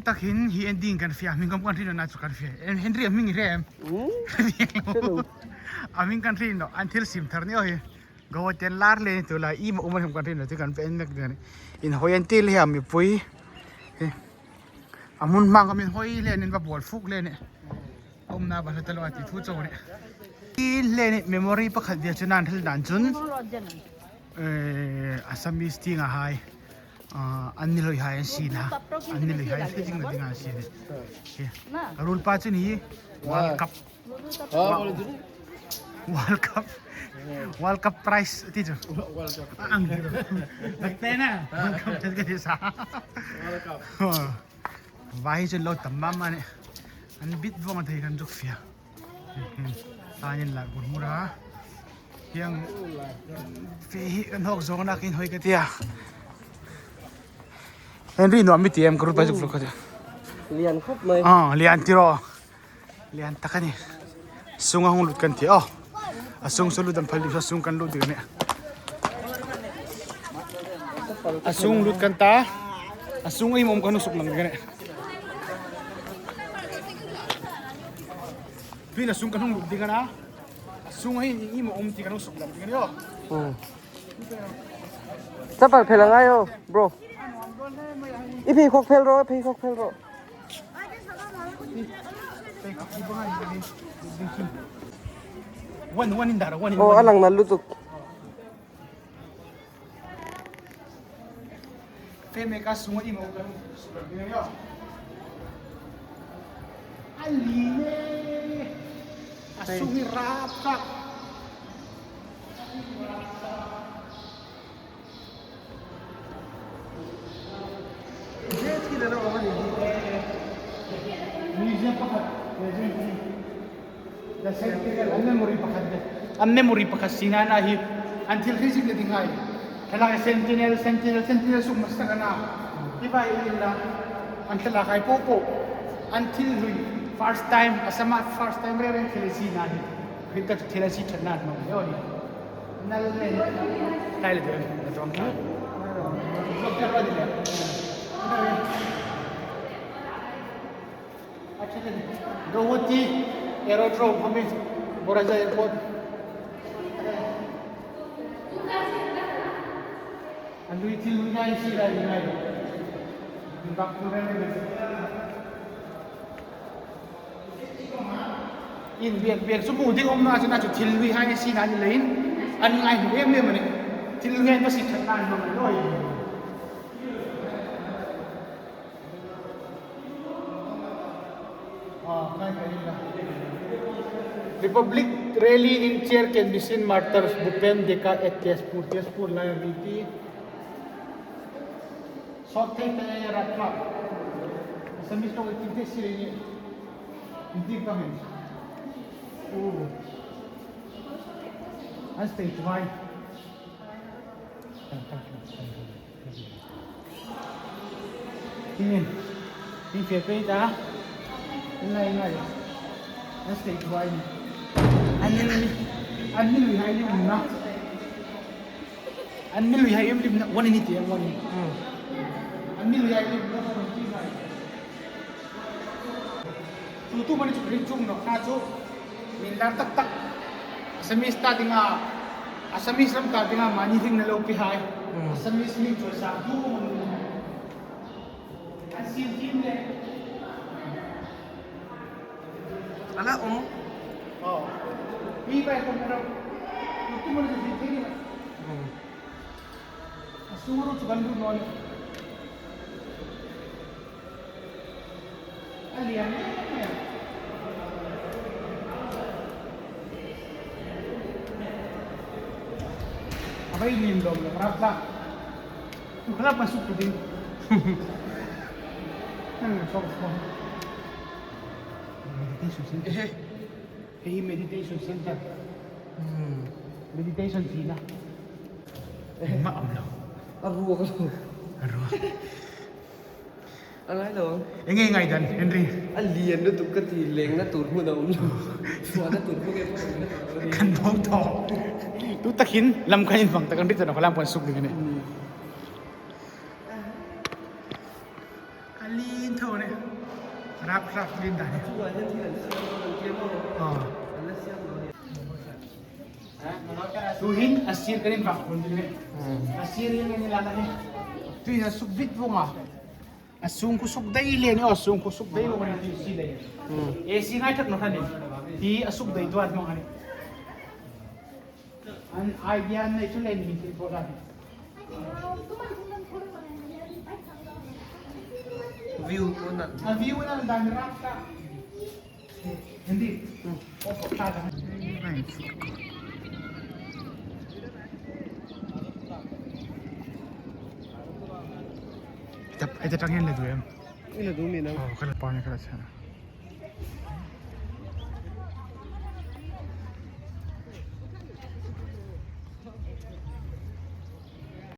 takin hi ending kan hria hming kan hrin na chu kan hria Henry a hming i hria em a hming kan hrin lo an thil sim thar ni aw hi Goa ten lar le ni tur la i ma um a kan hrin lo chu kan en mek dawn in hawi an til hi a mipui hi a hmun hmang kha min hawi hle an in va bual fuk hle a ni awmna va hla ta lo a ti thu chaw a ni hle a ni memory pakhat vel chu nan thil dan chun Assamese tinga hai an ni loi hai an si na an ni loi hai thil ding na ding an si ni rul pa chu ni World Cup World Cup World Cup prize ti chu ang te na World Cup te ka ti sa vai chu lo tam mam ani an bit vong thei kan juk fia tanin la bur mura hiang fe hi kan hawk zawng nakin hoi ka tia Henry nuam mi ti em ka rut pai juk ka tia lian khop mai ah lian tiro lian tak ani sunga hung lut kan ti oh a sung su lut an phal lut sung kan lut ding ani a sung lut kan ta a sung im om kan suk lang ding ani Tuin a sung kan hung lut ding ana a sung hi ing im om ti kan hung suk lang ding ani aw. Chapal phel angai o bro. I pheikhawk phel rawh, pheikhawk phel rawh. One one in dar one in. Oh alang na lutuk. Fe me ka sung im om kan suk lang ding ani aw. Ali ne a sung hi rap tak. An memory pakhat an memory pakhat sina na hi an thil hi zik le ding hai thlalak sentinel sentinel sentinel suk mas tak ana hi vai in la an thlalak ai po po an thil hui first time asama first time re ren thil si na hi hin ta thil si that na no yo ni nal le tai le de na tong ka Guwahati Aerodrome kami Boraja Airport. An lui thil lui ngai si lai ngai. Bak tu re In biak biak chu mu ding om na chu na chu thil lui hai si na ni lein an ngai hmu em em ani. Thil lui hai ma si that nan ma loi. Republic Rally in chair can be seen martyrs Bhupen Deka at Tezpur Tezpur lai ami ti Sot thei te Ratna Assamese tawng in te si ni in ti ka min u an state vai Tingin. Ting fair pe ta. Ngai ngai. An state vai ni. An ni an ni lui hai lim na. An ni lui hai em lim na. One ni ti em one. An ni lui hai lim na one ti ngai. Tu tu mani chu rin chung no na chu min lar tak tak. Assamese ta dinga Assamese ram ta dinga mani hing na lo pi hai. Assamese ning chu sa du an sim team le. Ala om. Oh. Mi bai kom na tu tu mani chu thi ni. Asuru chu kan du non. A lian em em. A vai lim lawm lo rap la. Tu khala pa suk tu ding. Nan sok sok. Meditation center. Hei meditation center. Meditation ti na. Ma am lo. A ruak lo. A ruak. A ngai lo ang. Enge ngai dan Henry? A lian lutuk ka ti lengna tur hmun a awm lo. Chhuahna tur hmun em awm lo. Kan bawk tawh. Tu takin lam khan in vang tak an rit chuan a lam pawh an suk ding a ni. A A lin tho a ni. Rap rap lin dan hi. Aw. Tuhin a sir kan in vak phun ding ni. A sir in kan in la na hi. Tuin a suk vit vung a. A sung khu suk dei le ni aw sung khu suk dei vung ni ti si dei. AC ngai thak no khan ni. Ti a suk dei tuan mong ani. An idea nei chu len min thil pawh dan. View pawh nalh. A view nalh dan rak ta. Hindi. Ita tang hian la duh em? I la duh mi nang. Aw ka la pa ni ka la chhan.